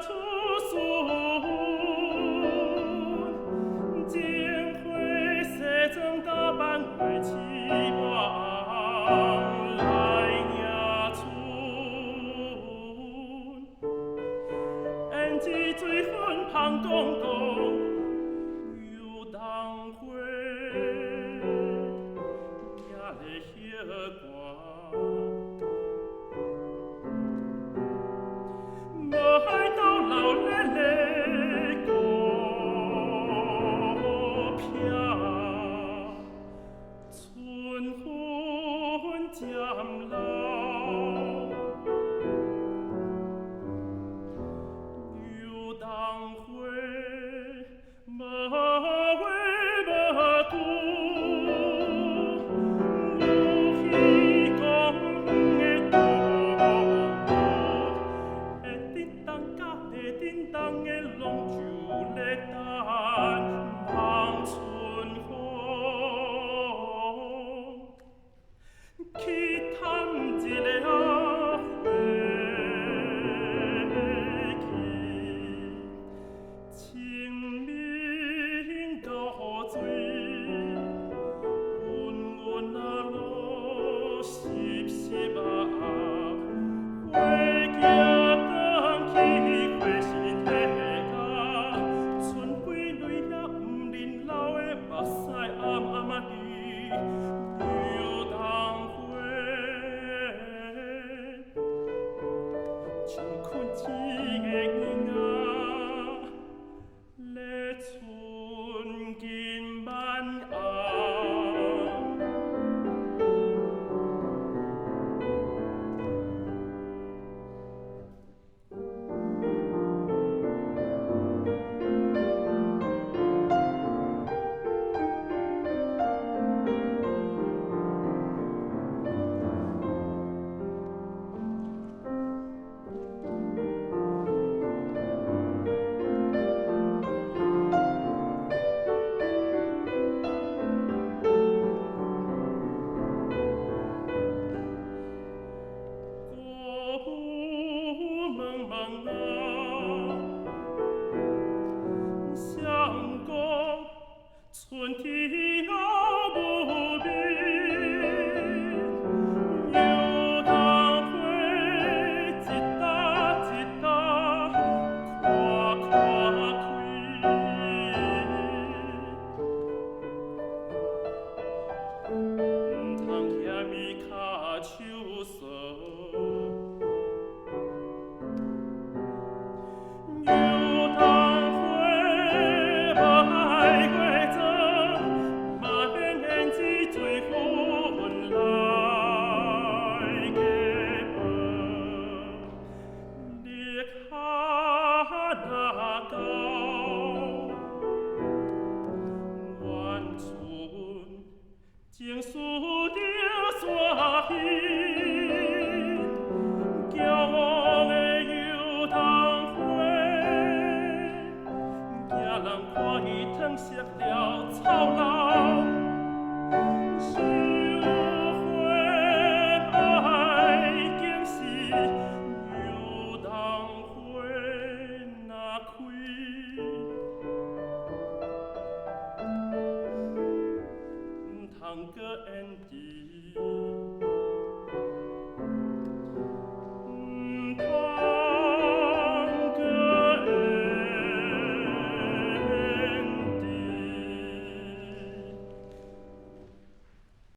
出孫，情花西裝打扮為痴望來迎春，胭脂水粉芳公公，油桐花也咧彼寒。無愛到老咧咧孤癖，春分漸老。油桐花無話無句，有彼公園的動物，會叮當甲咧叮當的攏就咧等望春風，去探一个阿花去，清明到雨水，溫溫啊露濕濕啊，花行轉去花是體甲，春歸淚也毋忍流的目屎暗暗啊滴，油桐花，像困醒的囡仔咧春金晚红。姑母問問啊，